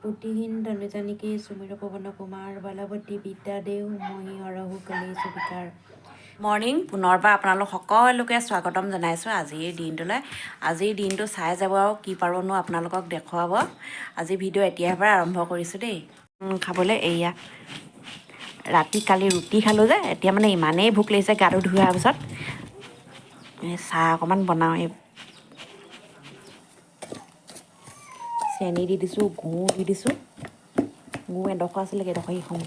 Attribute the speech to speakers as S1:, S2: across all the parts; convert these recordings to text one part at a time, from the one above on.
S1: বুদ্ধিহীন তনু জানিকে সুমিৰ পৱন কুমাৰ বলৱতী বিদ্যা দেও মহি হৰহু কলেশ বিকাৰ। মৰ্ণিং, পুনৰবাৰ আপোনালোক সকলোকে স্বাগতম জনাইছোঁ আজিৰ দিনটোলৈ। আজিৰ দিনটো চাই যাব আৰু কি পাৰোঁনো আপোনালোকক দেখুৱাব। আজি ভিডিঅ' এতিয়াৰ পৰা আৰম্ভ কৰিছোঁ দেই। খাবলৈ এয়া ৰাতি কালি ৰুটি খালোঁ যে, এতিয়া মানে ইমানেই ভোক লাগিছে গাটো ধুই অহাৰ পিছত। এই চাহ অকণমান বনাওঁ। এই চেনি দি দিছোঁ, গুড় দি দিছোঁ। গুড় এডোখৰ আছিলে, কেইডোখৰ এইখন।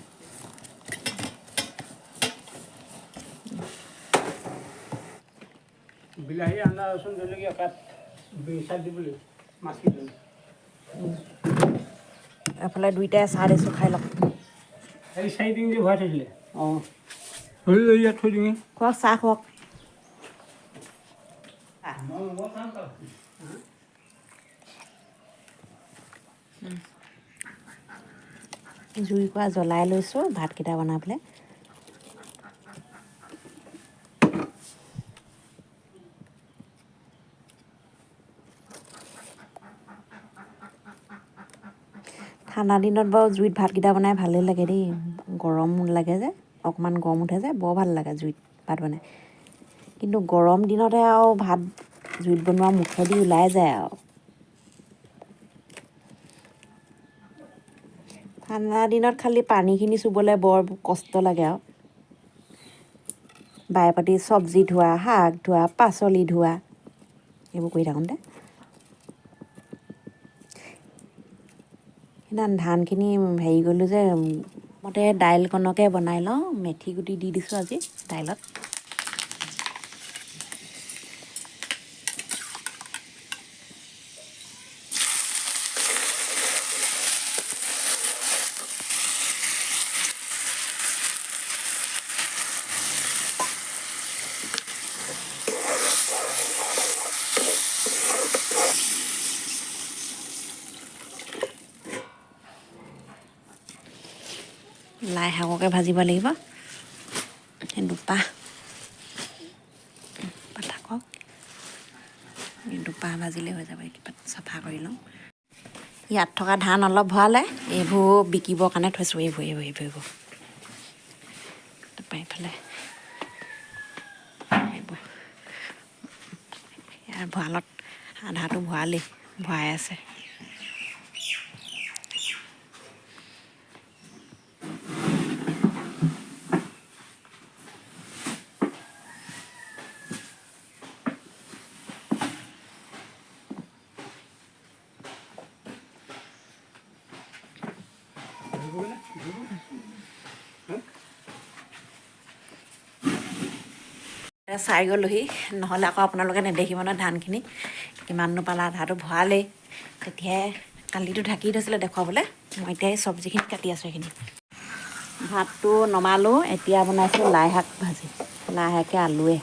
S2: বিলাহী, আদা, ৰচুন, জলকীয়া কাট বেচাৰ দিবলৈ মাছ কেইজন।
S1: এফালে দুইটাই চাহ দিছোঁ, খাই লওক।
S2: এই চাৰিদিন যে ভৰাই থৈছিলে, অঁ, ধৰি লৈ ইয়াত থৈ দিওঁ।
S1: খোৱাক, চাহ খোৱাক। জুইকুৰা জ্বলাই লৈছোঁ ভাতকেইটা বনাবলৈ। ঠাণ্ডা দিনত বাৰু জুইত ভাতকেইটা বনাই ভালেই লাগে দেই। গৰম লাগে যে, অকণমান গৰম উঠে যে, বৰ ভাল লাগে জুইত ভাত বনাই। কিন্তু গৰম দিনতে আৰু ভাত জুইত বনোৱা মুখেদি ওলাই যায় আৰু। ঠাণ্ডা দিনত খালি পানীখিনি চুবলৈ বৰ কষ্ট লাগে আৰু। বাই পাতি চব্জি ধোৱা, শাক ধোৱা, পাচলি ধোৱা, এইবোৰ কৰি থাকোঁতে। সেইদিনা ধানখিনি হেৰি কৰিলোঁ যে, মতে দাইলকণকে বনাই লওঁ। মেথি গুটি দি দিছোঁ আজি দাইলত। লাই শাককে ভাজিব লাগিব। সেই দুপাহ থাকক, এই দুপাহ ভাজিলে হৈ যাব। এইকেইপাত চাফা কৰি লওঁ। ইয়াত থকা ধান অলপ ভৰালে, এইবোৰ বিকিবৰ কাৰণে থৈছোঁ। এইবোৰ এইবোৰ এইবোৰ এইবোৰ তাৰপৰা এইফালে এইবোৰ ইয়াৰ ভঁৰালত আধাটো ভৰালেই, ভৰাই আছে। চাই গ'লোহি, নহ'লে আকৌ আপোনালোকে নেদেখিব নহয় ধানখিনি কিমাননো পালে। আধাটো ভৰালেই। তেতিয়াই কালিতো ঢাকি থৈছিলে দেখুৱাবলৈ। মই এতিয়া এই চব্জিখিনি কাটি আছোঁ। এইখিনি ভাতটো নমালোঁ। এতিয়া বনাইছোঁ লাই শাক ভাজি, লাই শাকে আলুৱে।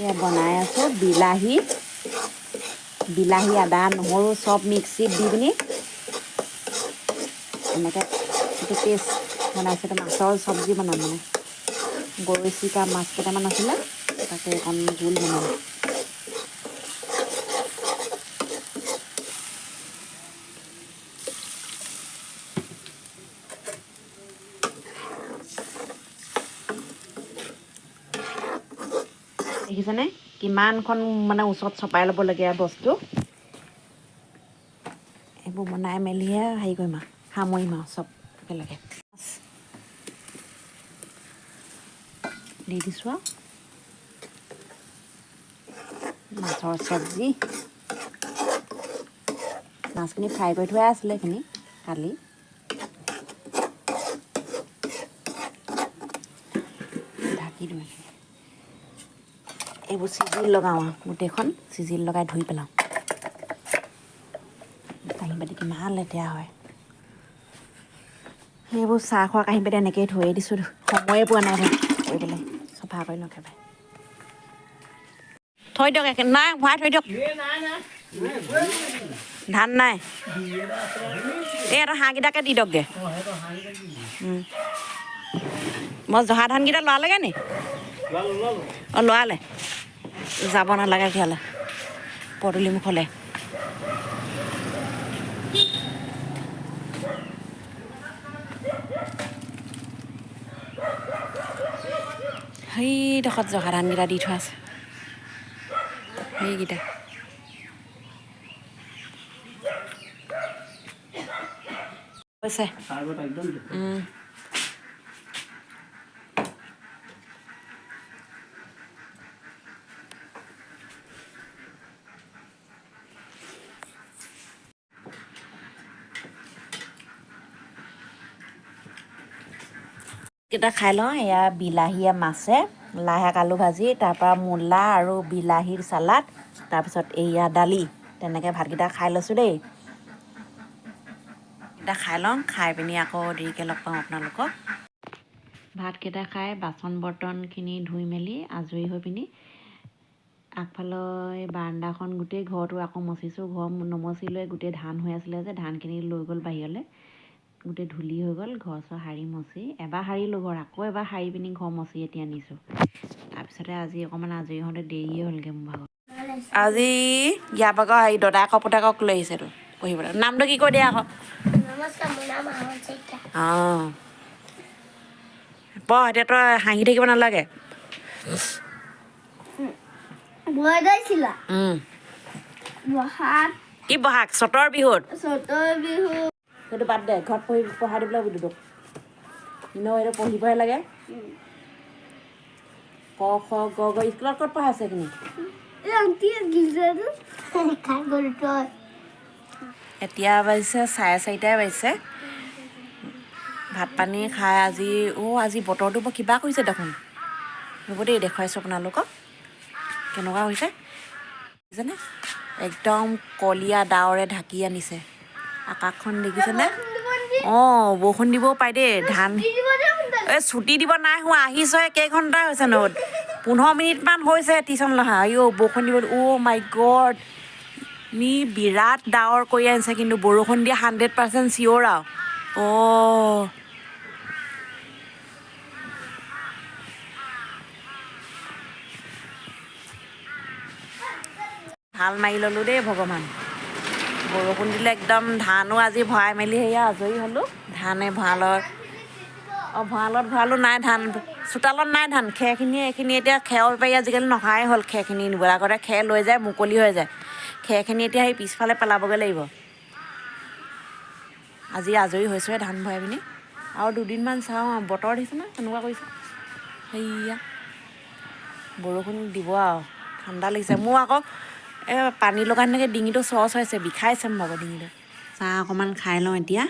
S1: এয়া বনাই আছোঁ বিলাহী, বিলাহী, আদা, নহৰু চব মিক্সিত দি পিনি এনেকৈ এইটো পেষ্ট বনাইছোঁ। এইটো মাছৰ চব্জি বনাম, মানে গৰৈ চিকা মাছ কেইটামান আছিলে, তাকে অকণ জোল বনাম। দেখিছেনে কিমানখন মানে ওচৰত চপাই ল'বলগীয়া বস্তু। এইবোৰ বনাই মেলিহে হেৰি কৰিম আৰু, সামৰিম আৰু চব একেলগে দি দিছোঁ আৰু। মাছৰ চব্জি, মাছখিনি ফ্ৰাই কৰি থোৱাই আছিলে এইখিনি কালি। ঢাকি দিওঁ এইখিনি। এইবোৰ চিজিল লগাওঁ আৰু, গোটেইখন চিজিল লগাই ধুই পেলাওঁ। কাঁহী বাতি কিমান লেতেৰা হয়। সেইবোৰ চাহ খোৱা কাঁহী বাতি এনেকৈয়ে থৈয়ে দিছোঁ, সময়ে পোৱা নাই কৰিবলৈ। চফা কৰি লওঁ একেবাৰে। থৈ দিয়ক একে নাই, ভৰাই থৈ দিয়ক। ধান নাই, এই এটা হাঁহকেইটাকে দি দিয়কগৈ। মই জহা ধানকেইটা লৰালেগৈ নি? অঁ, লৰালে, যাব নালাগে তেতিয়াহ'লে। পদূলিমুখলৈ। সেইডোখৰত জহা ধানকেইটা দি থোৱা আছে, সেইকেইটা। হৈছে।
S2: আগত একদম।
S1: কেইটা খাই লওঁ। এয়া বিলাহীয়ে মাছে, লাই শাক আলু ভাজি, তাৰপৰা মূলা আৰু বিলাহীৰ চালাড, তাৰপিছত এয়া দালি। তেনেকৈ ভাতকেইটা খাই লৈছোঁ দেই। কেইটা খাই লওঁ, খাই পিনি আকৌ দেৰিকৈ লগ পাম আপোনালোকক। ভাতকেইটা খাই বাচন বৰ্তনখিনি ধুই মেলি আজৰি হৈ পিনি আগফালৰ এই বাৰান্দাখন, গোটেই ঘৰটো আকৌ মচিছোঁ। ঘৰ নমচিলোৱে, গোটেই ধান হৈ আছিলে যে, ধানখিনি লৈ গ'ল বাহিৰলৈ, গোটেই ধূলি হৈ গ'ল। ঘৰ চৰ সাৰি মচি এবাৰ সাৰিলোঁ ঘৰ, আকৌ এবাৰ সাৰি পিনি ঘৰ মচি এতিয়া আনিছোঁ। তাৰপিছতে আজি অকণমান আজৰি হওঁতে দেৰিয়ে হ'লগৈ মোৰ ভাগৰ। আজি ইয়াৰ ভাগৰ হেৰি দদায়েকৰ পুতেকক লৈ আহিছে তো পঢ়িবলৈ। নামটো কি কৈ দিয়া আকৌ।
S3: নমস্কাৰ, মোৰ নাম আহন শইকীয়া।
S1: অঁ, পঢ় এতিয়া, তই হাঁহি থাকিব নালাগে।
S3: বৰদৈচিলা। বহাগ।
S1: কি বহাগ? চ'তৰ বিহুত।
S3: চ'তৰ বিহু।
S1: সেইটো বাদ দে, ঘৰত পঢ়ি পঢ়াই দিবলৈ বুলি তোক এনেও এইটো পঢ়িবহে লাগে। ক খ গ গ স্কুলত ক'ত পঢ়াইছে এইখিনি?
S3: খাই গ'ল তই।
S1: এতিয়া বাজিছে 4:30ই বাজিছে। ভাত পানী খাই আজি, অ' আজি বতৰটো বৰ কিবা কৰিছে দেখোন। ৰ'ব দেই, দেখুৱাইছোঁ আপোনালোকক কেনেকুৱা হৈছে। দেখিছেনে? একদম কলীয়া ডাৱৰে ঢাকি আনিছে আকাশখন, দেখিছেনে? অঁ, বৰষুণ দিবও পাই দেই। ধান এই ছুটি দিব নাই হোৱা, আহিছহে, কেইঘণ্টা হৈছে ন? 15 মিনিটমান হৈছে টিউশ্যন নহা। আইঅ', বৰষুণ দিব। অ' মাই গড, নি বিৰাট ডাৱৰ কৰি আনিছে, কিন্তু বৰষুণ দিয়া 100% চিয়'ৰ আৰু। অ' ভাল মাৰি ল'লোঁ দেই ভগৱান। বৰষুণ দিলে একদম ধানো আজি ভৰাই মেলি সেয়া আজৰি হ'লোঁ। ধানে ভঁৰালত, অঁ, ভঁৰালত ভৰালোঁ, নাই ধান, চোতালত নাই ধান। খেৰখিনি এইখিনি এতিয়া খেৰৰ বেপাৰী আজিকালি নহাই হ'ল খেৰখিনি নিবলৈ। আগতে খেৰ লৈ যায়, মুকলি হৈ যায় খেৰখিনি। এতিয়া সেই পিছফালে পেলাবগৈ লাগিব। আজি আজৰি হৈছোঁহে ধান ভৰাই পিনি। আৰু দুদিনমান চাওঁ আৰু। বতৰ দেখিছে নহয় কেনেকুৱা কৰিছে। সেয়া বৰষুণ দিব আৰু, ঠাণ্ডা লাগিছে মোৰ আকৌ। এই পানী লগা তেনেকৈ ডিঙিটো চৰ্চ হৈছে, বিষাইছে মোৰ আকৌ ডিঙিটো। চাহ অকণমান খাই লওঁ এতিয়া।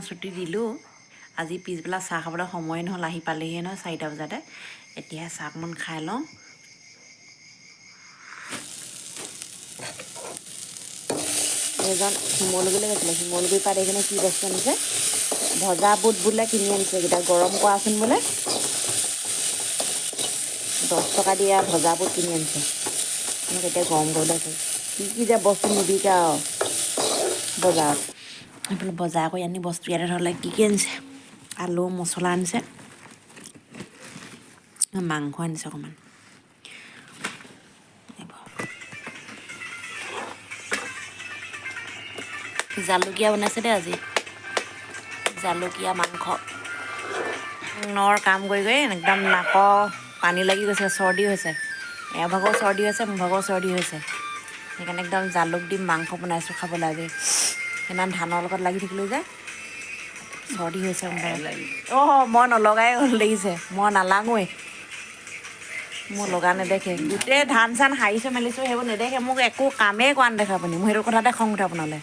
S1: ছুটি দিলোঁ আজি, পিছবেলা চাহ খাবলৈ সময় নহ'ল, আহি পালেহিয়ে নহয় 4টা বজাতে। এতিয়া চাহ অকণমান খাই লওঁ। এজন শিমলুগুৰিলৈ গৈছিলে, শিমলুগুৰি পাত এইখিনি কি বস্তু আনিছে, ভজা বুট বোলে কিনি আনিছে। এইকেইটা গৰম কৰাচোন বোলে, 10 টকা দিয়া ভজা বুট কিনি আনিছে। মোক এতিয়া গৰম কৰিবলৈ আছে। কি কি যে বস্তু নিবিকে আৰু বজাৰত। এইফালে বজাৰ কৰি আনি বস্তু ইয়াতে থ'লে। কি কি আনিছে? আলু, মছলা আনিছে, মাংস আনিছে অকণমান। এইবোৰ। জালুকীয়া বনাইছে দেই আজি, জালুকীয়া মাংস। নৰ কাম কৰি কৰি একদম নাকৰ পানী লাগি গৈছে, চৰ্দি হৈছে। এওঁৰ ভাগৰ চৰ্দি হৈছে, মোৰ ভাগৰ চৰ্দি হৈছে। সেইকাৰণে একদম জালুক দি মাংস বনাইছোঁ খাবলৈ আজি। সেইদিনা ধানৰ লগত লাগি থাকিলোঁ যে, চৰ্দি হৈছে মোৰ ভাগৰ। অঁ, মই নলগাই হ'ল, দেখিছে? মই নালাগোৱেই, মোৰ লগা নেদেখে। গোটেই ধান চান সাৰিছোঁ মেলিছোঁ, সেইবোৰ নেদেখে। মোক একো কামেই কৰা নেদেখে আপুনি। মোৰ সেইটো কথাতে খং উঠে আপোনালৈ।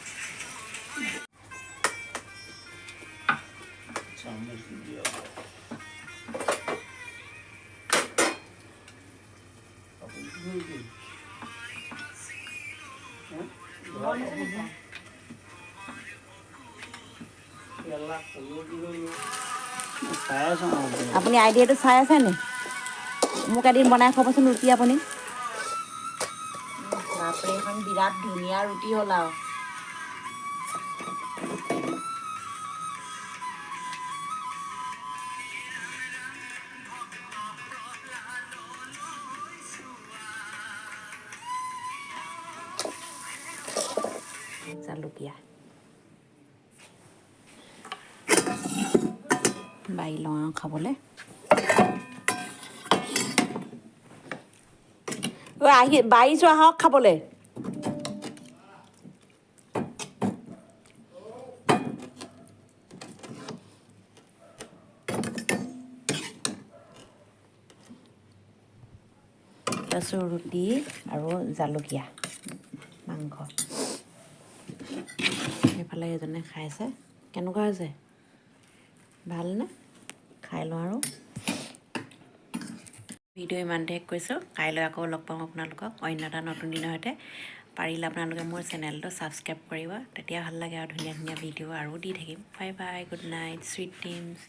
S2: চামুচ দিয়ক। আপুনি কি কৰিছে? হা? কেলা কলো দিলো। মই চাই আছোঁ আৰু।
S1: আপুনি আইডিয়াটো চাই আছে নি? মোক এদিন বনাই খুৱাবচোন ৰুটি আপুনি। বাপৰে, এখন বিৰাট ধুনীয়া ৰুটি হ'ল আৰু। জালুকীয়া বাঢ়ি লওঁ আৰু খাবলৈ। ঐ, আহি বাঢ়িছোঁ, আহক খাবলৈ। তাৰপিছত ৰুটি আৰু জালুকীয়া মাংস। সেইফালে এজনে খাইছে। কেনেকুৱা হৈছে? ভালনে? খাই লওঁ আৰু ভিডিঅ' ইমানতে শেষ কৰিছোঁ। কাইলৈ আকৌ লগ পাম আপোনালোকক অন্য এটা নতুন দিনৰ সৈতে। পাৰিলে আপোনালোকে মোৰ চেনেলটো ছাবস্ক্ৰাইব কৰিব, তেতিয়া ভাল লাগে আৰু ধুনীয়া ধুনীয়া ভিডিঅ' আৰু দি থাকিম। Bye bye, good night, sweet dreams.